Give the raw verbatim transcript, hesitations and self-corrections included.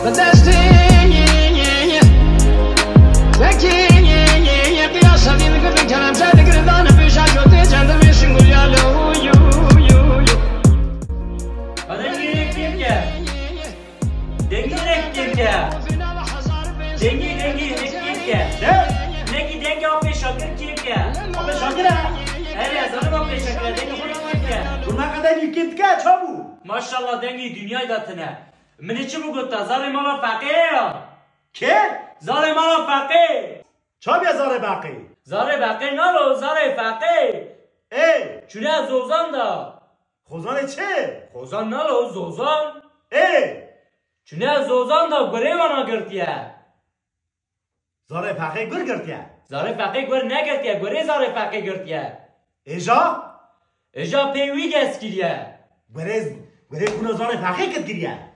Bi destê wekî qiyasa vîn girdin kerem ser digirin danê pêşa cotê cendimê şingul ya le hu yu yu yu. Bana yürek kim ke? Dengî rek kim ke? Dengî, dengî, rek kim ke? Ne? Nekî dengê Apê Şakir kim ke? Apê Şakir e? Erê, ez zanim Apê Şakir e, dengî rek kim ke? Tu ne qedengî kim dike, çabû? Maşallah, dengî dinyayê de tine. Min ê çi bigota, zarê mala Feqê ya? Kê? Zarê mala Feqê. Çabiya zarê Beqê? Zarê Beqê nalo, zarê Feqê. Ê. Çûne zozan da. Xozanê çi? Xozan nalo, zozan. Ê. Çûne zozan da gurê wana girtiye. Zarê Feqê gur girtiye. Zarê Feqê gur negirtiye, gurê zarê Feqê girtiye. Êja? Êja pê wî gez kiriye. Gurê, gurê xûna zarê Feqê kit kiriye.